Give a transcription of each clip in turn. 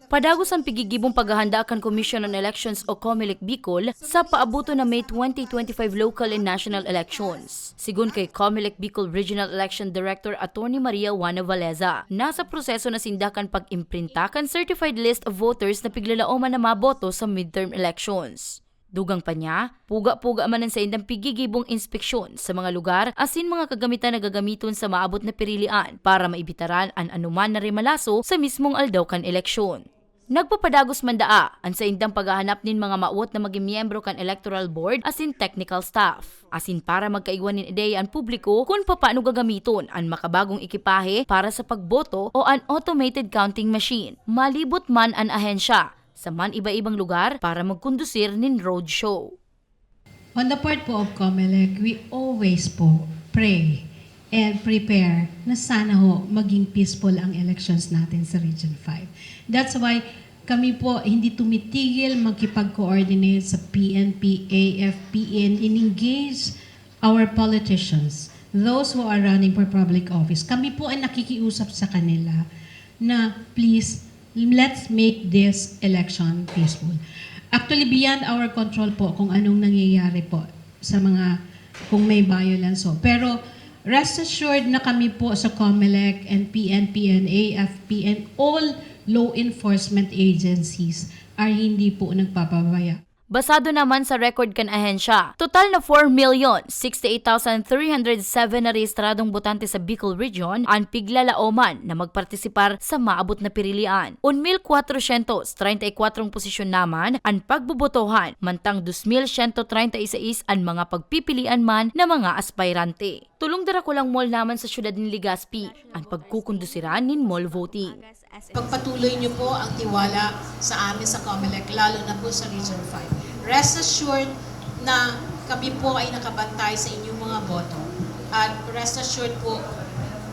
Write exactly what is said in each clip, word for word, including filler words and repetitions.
Padagos an pigigibong paghahanda kan Commission on Elections o Comelec Bicol sa paabuton na May twenty twenty-five local and national elections. Sigon kay Comelec Bicol Regional Election Director Attorney Maria Juana Valeza, nasa proseso na sinda kan pag-imprinta kan certified list of voters na piglalaoman na maboto sa midterm elections. Dugang pa niya, puga-puga man an saindang pigigibong inspeksyon sa mga lugar asin mga kagamitan na gagamiton sa maabot na pirilian para maibitaran an anoman na remalaso sa mismong aldaw kan eleksyon. Nagpapadagos man daa an saindang paghahanap nin mga mawot na magin miyembro kan Electoral Board asin technical staff, asin para magkaigwa nin ideya an publiko kun papaano gagamiton an makabagong ekipahe para sa pagboto o an automated counting machine. Malibot man an ahensya sa man iba-ibang lugar para magkondusir nin roadshow. On the part po of Comelec, we always po pray and prepare na sana ho maging peaceful ang elections natin sa Region five. That's why kami po hindi tumitigil makipag-coordinate sa P N P, A F P, and in-engage our politicians, those who are running for public office. Kami po ay nakikiusap sa kanila na please, let's make this election peaceful. Actually, beyond our control po kung anong nangyayari po sa mga, kung may violence ho. Pero rest assured na kami po sa Comelec and P N P and A F P and all law enforcement agencies are hindi po nagpapabaya. Basado naman sa record kan ahensya, total na four million sixty-eight thousand three hundred seven na rehistradong botante sa Bicol Region an piglalaoman na magpartisipar sa maabot na pirilian. Un mil kwatrosyentos treinta y kwatro posisyon naman an pagbobotohan, mantang dos mil siyento treinta y seis an mga pagpipilian man na mga aspirante. Tulong Darakulang Mall naman sa siyudad nin Legazpi an pagkukondusira nin mall voting. Pagpatuloy niyo po ang tiwala sa amin sa Comelec, lalo na po sa Region five. Rest assured na kami po ay nakabantay sa inyong mga boto. At rest assured po,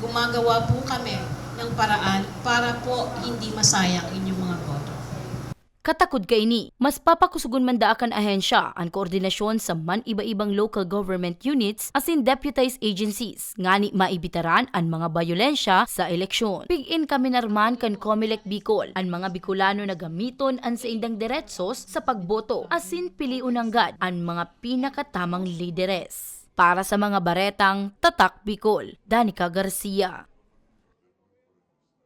gumagawa po kami ng paraan para po hindi masayang inyong mga boto. Katakod kaini, mas papakusugon man daa kan ahensya an koordinasyon sa man iba-ibang local government units asin deputized agencies ngani maibitaran an mga bayolensya sa eleksyon. Pig-in kami narman kan Comelec Bicol an mga Bicolano na gamiton an saindang deretsos sa pagboto asin pilion nanggad an mga pinakatamang lideres. Para sa mga baretang Tatak Bicol, Danica Garcia.